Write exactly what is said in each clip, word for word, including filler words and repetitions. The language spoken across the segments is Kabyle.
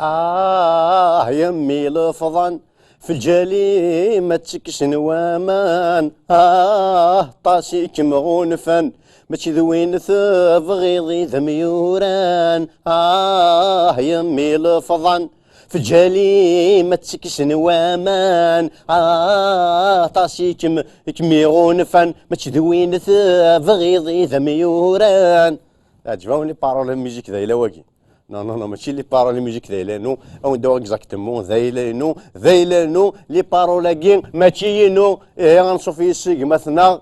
Ah, yemmi lefḍan, f lǧal-im ad ttekksen waman. Ah, ṭas i kem-ɣunfan, mačči d win tebɣiḍ i d amyuran. Ah, yemmi lefḍan, f lǧal-im ad ttekksen waman. Ah, ṭas i kem-, i kem-iɣunfan, mačči d win tebɣiḍ i d amyuran. Ɛǧbawen les paroles n musique d ayla-wagi. Non, non, non, mačči les paroles n musique d ayla-inu. Awen-d-awiɣ exactement, d ayla-inu, d ayla-inu. Les paroles-agi mačči inu. Ihi, anṣuf yes-s gma-tneɣ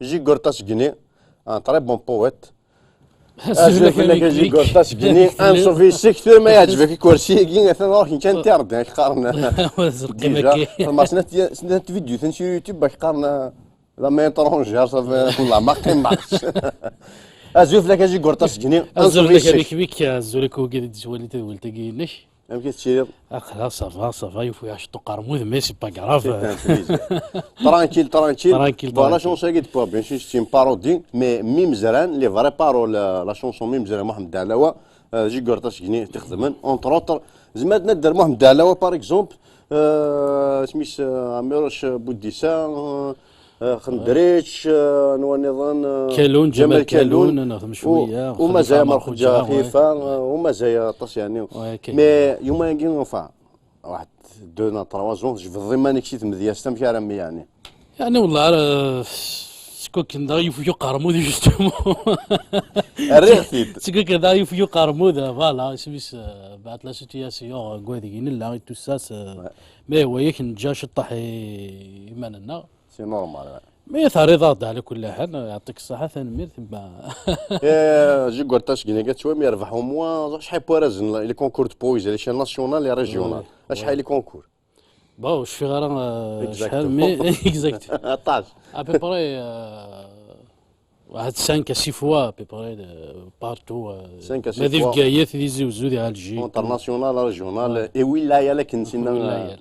Jigurṭa Segni, un très bon poète. Azul fell-ak a Jigurṭa Segni, anṣuf yes-k. Tura ma yeɛǧeb-ak ikursi-agi, atan ɣur-k kan terdi, ak qqaren. Déjà, xedmeɣ snat, snat vidéos sur YouTube, ak qqaren, la main étrangère, ça fait, wallah, ma qqimeɣ. Azul fell-ak a Jigurṭa Segni, anṣuf yes-k. Azul fell-ak a Mikmik, azul akk wigi i d-yettwalin tadwilt-agi-inek. Amek i tettiliḍ? Aql-aɣ ça va, ça va, yufa-yaɣ ciṭ uqermud, mais c'est pas grave. C'est un plaisir. Tranquille, tranquille. Tranquille, bon, la tranquille. Chanson-agi d Paul Benchich, c'est une parodie, mais Mimezran, les vraies paroles, euh, la chanson Mimezran, Mohamed Dalawa, euh, Jigurṭa Segni, tixedmen, entre autres. Zemret ad nadder Mohamed Dalawa, par exemple, euh, isem-is, euh, Amiruc Boudissa, euh, euh, Xendric, euh, anwa nniḍen, euh, Kalun, Ǧamal Kalun, neɣ temcwiya, u Xalifa mazaya Ɛmer Xudǧa Xudǧa, Xifa, ouais, euh, u mazaya aṭas, yeɛni. Ouais, ok. Mais yuma-agi, enfin, waḥed deux ans, trois ans, tjebdeḍ iman-ik si tmedyazt, amek ara mmi, yeɛni? Yeɛni, wallah, ara, seg wakken daɣ yufeg uqermud, justement. Rriɣ-t-id. Seg wakken daɣ yufeg uqermud, voilà, isem-is, euh, بعد la situation, euh, deg wadeg i nella, et tout ça, c'est, ouais, mais wa yak neǧǧa ciṭṭaḥ i iman-nneɣ. C'est normal, ouais. Mais terriḍ-aɣ-d ɛla kulli ḥal, yeɛṭik ṣṣeḥḥa, tanemmirt, ma. Eh, Jigurṭa Segni-agi ad twam yerbeḥ au moins acḥal n warrazen, les concours de poésie, à l'échelle nationale et régionale. Ouais, acḥal, ouais, les concours? Bon, ur cfiɣ ara, euh, exactement, acḥal, mais, exact. Aṭas. À peu près, euh, واحد cinq à six fois, à peu près, de, partout, euh, cinq à six fois. Ma di Bgayet, di Tizi Wezzu, di Alger. International, régional, ouais, et wilaya, la كنسينا. Wilaya.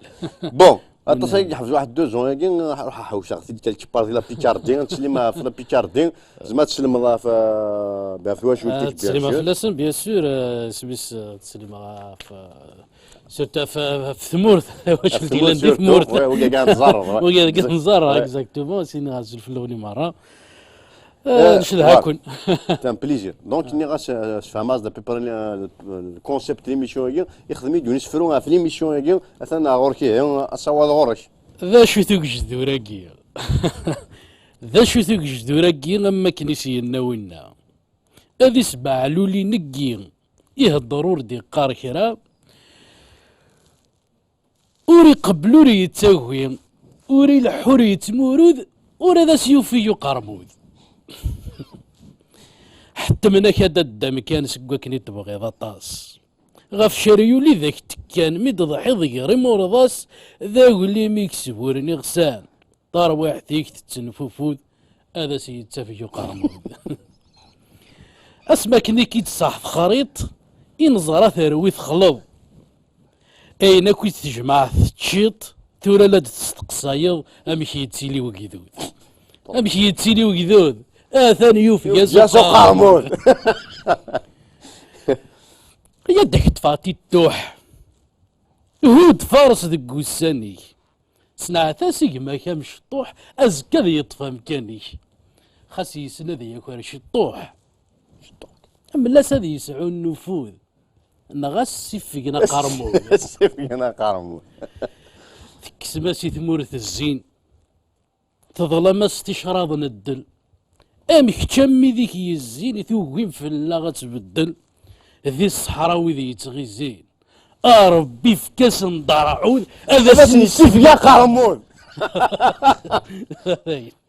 Bon, aṭas ay yeḥbes waḥed deux ans-agi, ruḥ ḥewseɣ-t-id quelque part di la Picardie, ad teslim ɣef la Picardie, zemreɣ ad teslemḍ ɣef, euh, ɣef twacult-ik, bien sûr. Ad teslim ɣef fell-asen, bien sûr, euh, isem-is, euh, ad teslim ɣef, euh, surtout ɣef, ɣef tmurt, twacult yellan di tmurt. Ɣef tmurt, surtout, ouais, wigi kan tẓerreḍ, ouais. Wigi kan tẓerreḍ, ouais, exactement, sin azul fell-awen merra. Eh, ncedha-ken. C'est un plaisir. Donc, nniɣ-as, euh, sfehmeɣ-as-d à peu près, euh, le, le concept n l'émission-agi, ixdem-iyi-d win isefru ɣef l'émission-agi, atan ɣur-k ihi, asawaḍ ɣur-k. D acu-t ugejdur-agi? D acu-t ugejdur-agi, am wakken i s-yenna winna? Ad isbeɛlul ineggi, ihedder ur d-iqqar kra, ur iqebbel, ur yettagi, ur ileḥḥu, ur yettmurud, ur ad as-yufeg uqermud. Ḥettmen-ak ad d-amkan seg wakken i tebɣiḍ aṭas. Ɣef ceryul i d ak-tekkan, mi d-tḍeḥiḍ gar imurḍas, d aglim i yesburen iɣsan. Tarwiḥt-ik tettenfufud, ad as-yettafeg uqermud. Asmi akken i k-id-tṣaḥ texriṭ, i neẓra terwi texleḍ. Ayen akk i tejmeɛ teččiḍ, tura la d-testeqsayeḍ amek yettili wegdud. Amek yettili wegdud? Atan yufeg-as, yufeg-as uqermud. Uqermud. Ya d ak-ṭṭfeɣ tittuḥ. Hudd faṛes deg ussan-ik. Sneɛt-as i gma-k amecṭuḥ, azekka ad yeṭṭef amkan-ik. Xas yessen ad yaker ciṭṭuḥ. Mel-as ad yesɛu nnufud. Neɣ ad s-iffgen aqermud. Ad s-iffgen aqermud. Tekksem-as i tmurt zzin. Teḍlam-as ticraḍ n ddel. Am kečč am wid i k-yezzin, tugim fell-aɣ ad tbeddel. Di ṣṣeḥra wid yettɣizzin. A Ṛebbi, efk-asen-d ṛṛɛud, ad asen-nessifeg aqermud.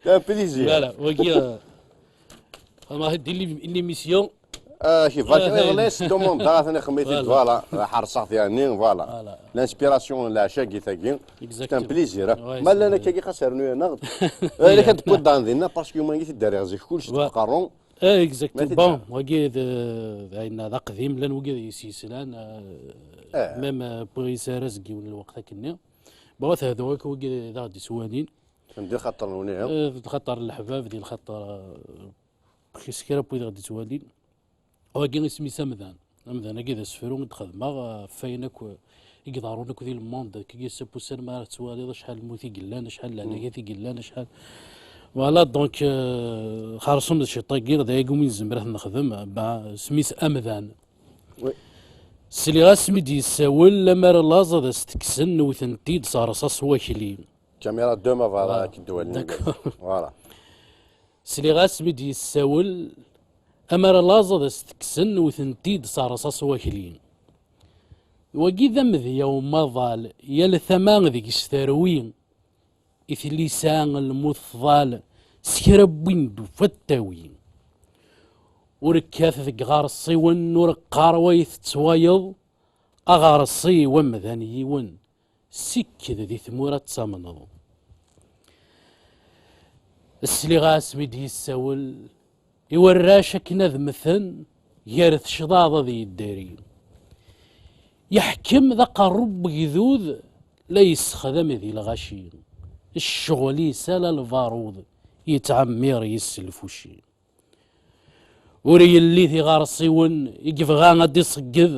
Un plaisir. Voilà, wagi, euh, on a dit l'ém-, l'émission. Ah, kif, ah, iḍelli s tumunda, atan ixemmit-id, voilà. Voilà. Ḥerṣeɣ-t, yeɛni, voilà. Voilà. L'inspiration, leɛca-agi, tagi. Exactement. C'est un plaisir, hein. Ouais, ma llan c'est akkagi, xas rnu-aneɣ-d. Eh, la kan tewwiḍ-d dinna, parce que yuma i t-id-rriɣ zik, kullec deg uqerru. Eh, exactement. Bon, wagi d, d ayen d aqdim, llan wigi i s-yeslan, euh, même, euh, wwiɣ-as arraz deg yiwen n lweqt akkenni. Bon, ad t-hduɣ akk wigi d aɣ-d-ittwalin. Di lxaṭer-nwen, ihi. Eh, di lxaṭer n leḥbab, di lxaṭer, euh, kra n wid i ɣ-d-ittwalin. Wagi isem-is Amdan. Amdan-agi d asefru i d-xedmeɣ, ɣef wayen akk i iḍerrun akk di le monde, akka i s-apussan mi ara tettwaliḍ acḥal n lmut i yellan, acḥal n lehlakat i yellan, acḥal. Voilà, donc, euh, xerṣum d ciṭ-agi, d ayagi umi nezmer ad t-nexdem, ba, isem-is Amdan. Oui. Sliɣ-as mi d-yessawel, amar laẓ ad as-tekksen, wten-t-id s rṣas wakli. Caméra deux ma voilà, voilà. D'accord. Voilà. Sliɣ-as mi d-yessawel, amar laẓ ad as-tekksen, wten-t-id s rṣas wakli. Wagi d amedya umaḍal, yal tama deg-s terwi. I tili yesɛa lmut tḍal, s kra n win d-tufa d tawi. Ur kkat deg ɣerṣiwen, ur qqar way tettwayeḍ, aɣerṣi-w amdan yiwen, sikked di tmura ad tamneḍ. Sliɣ-as mi d-yessawel, i warrac akken ad mmten, gar tecḍaḍ ad yeddari. Yeḥkem d aqerru n wegdud, la yessexdam di lɣaci. Ccɣel-is ala lbaruḍ, yettɛemmir yes lfuci. Ur yelli tiɣerṣiwen i yebɣa ad d-iṣegged,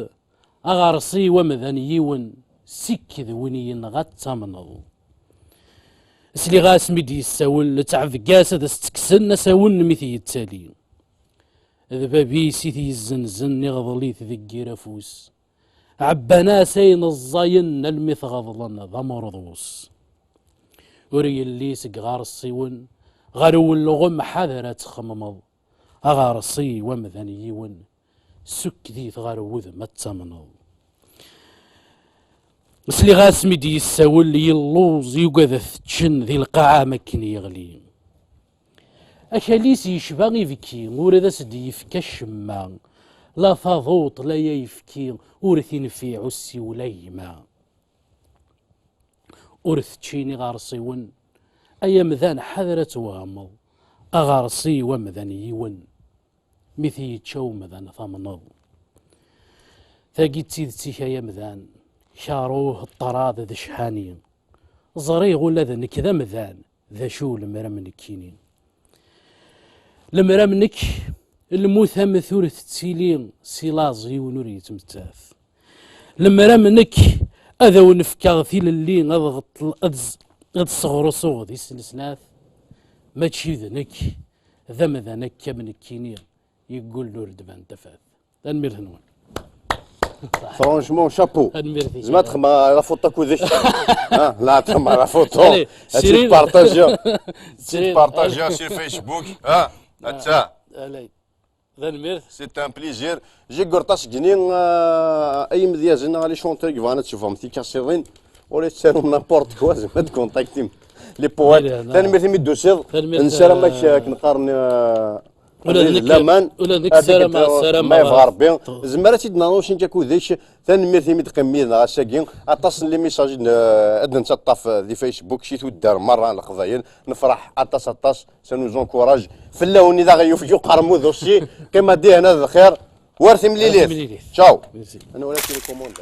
aɣerṣi-w amdan yiwen, sikked win yenɣa ad tamneḍ. Sliɣ-as mi d-yessawel, ttɛebga-s ad as-ttekksen asawen mi t-yettali. D bab-is i t-yezzenzen, iɣḍel-it deg yir afus. Ɛebban-as ayen ẓẓayen almi t-ɣeḍlen d amurḍus. Ur yelli seg ɣerṣiwen, ɣer ulɣem ḥader ad txemmemeḍ. Aɣerṣi-w amdan yiwen, sukked-it ɣer wudem ad tamneḍ. Sliɣ-as mi d-yessawel, yelluẓ, yugad ad t-ččen di lqaɛa am akken yeɣli. Akal-is yecba ibki, ur ad as-d-yefk acemma, la taḍuṭ la ayefki, ur tinfiɛ usiwel a gma. Ur teččin iɣerṣiwen, ay amdan ḥader ad twehmeḍ, aɣerṣi-w amdan yiwen, mi t-yečča umdan tamneḍ. Tagi d tidet-ik ay amdan, karuh, ṭṭrad d cḥani. Ẓriɣ ula d nekk d amdan, d acu lemmer am nekkini. Lemmer am nekk, lmut am tur tettili, si laẓ yiwen ur yettmettat. Lemmer am nekk, ad awen-fkeɣ tilelli, ad ɣeṭl-, ad s-, ad sɣerseɣ di snesnat. Mačči d nekk, d amdan akka am nekkini, yeggullen ur d-ban tafat. Tanemmirt-nwen. Franchement, chapeau. Tanemmirt-ik. Zma txedmeḍ la photo akked-k. Ah, la txedmeḍ la photo. Allez, ad Cyril. Tt-partager. Ad Cyril, tt-partager allez. Sur Facebook. Ah, atta. Allez. Tanemmirt. C'est un plaisir. J'ai gortas gini, euh, ay imedyazen, les chanteurs, yebɣan ad teffɣem tikasiḍin. Ur la tettarum n'importe quoi, zma tkontaktim les poètes. Allez, tanemmirt imi d-tusiḍ. Tanemmirt, nessaram euh, akken qqaren, euh, ula d nekk, laman, ula d nekk ad ssarameɣ, ssarameɣ ma yebɣa Rebbi. Zemmer ad tt-id-naɣ ucinka akked-k. Tanemmirt imi d-teqqimem yid-neɣ ass-agi. Aṭas n les messages i d-, ad nettaṭṭaf di Facebook, si tuddar merra n Leqbayel. Nefreḥ aṭas, aṭas. Ça nous encourage. Fell-awen i d aɣ-yufeg uqermud aussi. Qqim a dihna d lxir. War timlilit. War timlilit. Ciao. Merci. Ad nwali télécommande.